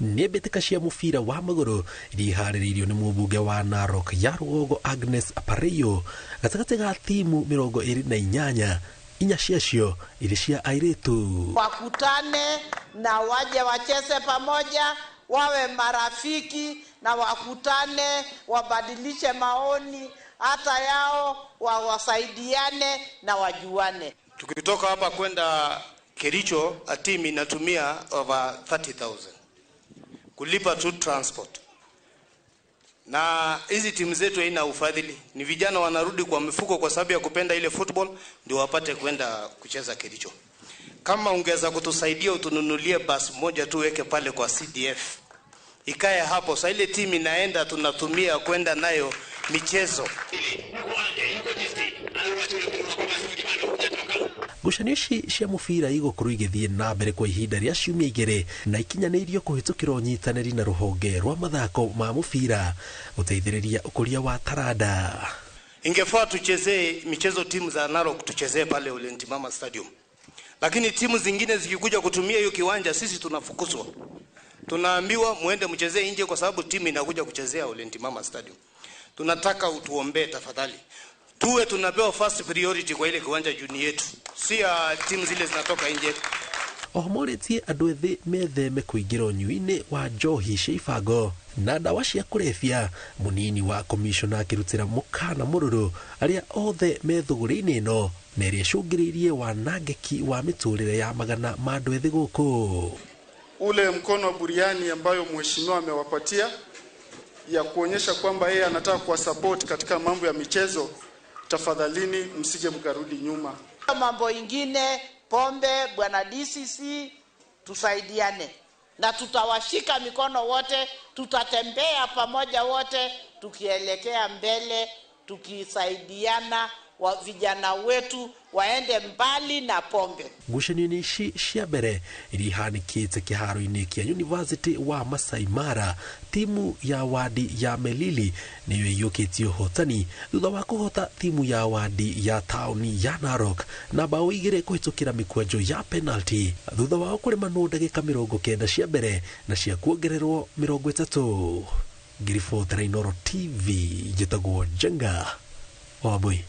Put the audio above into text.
Nĩ mbĩtĩka cia mũbira wa magũrũ iria iharĩrĩirio nĩ mũmbunge wa Narok ya rũgongo Agnes Pareyo gatagatĩ ga timu 28, inya ciacio irĩ cia airĩtu. Wakutane na waje wacheze pamoja, wawe marafiki na wakutane, wabadilishe maoni hata yao, wasaidiane na wajuane. Tukitoka hapa kwenda Kericho, a team inatumia over 30,000 kulipa tu transport. Na hizi timu zetu haina ufadhili, ni vijana wanarudi kwa mifuko kwa sababu ya kupenda ile football ndio wapate kwenda kucheza Kericho. Kama ungeweza kutusaidia utununulie basi moja tu weke pale kwa CDF ikae hapo, sasa ile timu inaenda tunatumia kwenda nayo michezo. Ngucanio ici cia mũbira igũkorwo igĩthiĩ na mbere kwa ihinda rĩa ciumia igĩrĩ na ikinyanĩirio kũhĩtũkĩra ũnyitanĩri na rũhonge rwa mathako ma mũbira gũteithĩrĩria ũkũria wa taranda. Ingefaa tuchezee michezo timu za Narok tuchezee pale Ole Ntimama Stadium, lakini timu zingine zikikuja kutumia hiyo kiwanja sisi tunafukuzwa, tunaambiwa muende mchezee nje kwa sababu timu inakuja kuchezea Ole Ntimama Stadium. Tunataka utuombee tafadhali, tuwe tunapewa first priority kwa ile kiwanja juu ni yetu, si ya timu zile zinatoka nje. Oho morĩtie andũ ethĩ metheme kũingĩra ũnyui-inĩ wa njohi cia ibango na ndawa cia kũrebia. Mũnini wa komishona akĩrutĩra mũkana mũrũrũ arĩa othe me thũgũrĩ-inĩ ĩno na ĩrĩa ĩcũngĩrĩirie wanangĩki wa mĩtũrĩre ya magana ma andũ ethĩ gũkũ. Ule mkono wa buriani ambayo mheshimiwa amewapatia ya kuonyesha kwamba yeye anataka kuwa support katika mambo ya michezo, tafadhalini msije mkarudi nyuma. Mambo ingine pombe, bwana DCC, tusaidiane na tutawashika mikono wote, tutatembea pamoja wote tukielekea mbele, tukisaidiana wa vijana wetu waende mbali na pombe. Ngucanio-inĩ ici cia mbere iria ihanĩkĩte kĩharo-inĩ kĩa University wa Masai Mara, timu ya wadi ya Melili nĩyo ĩiyũkĩtie ũhotani thutha wa kũhota timu ya wadi ya taũni ya Narok na bao igĩrĩ kũhĩtũkĩra mĩkwanjo ya penalty thutha wao kũrĩmanwo ndagĩka 90 cia mbere na cia kuongererwo 30. Ngiribotera Inooro TV, njĩtagwo Njenga Wambui.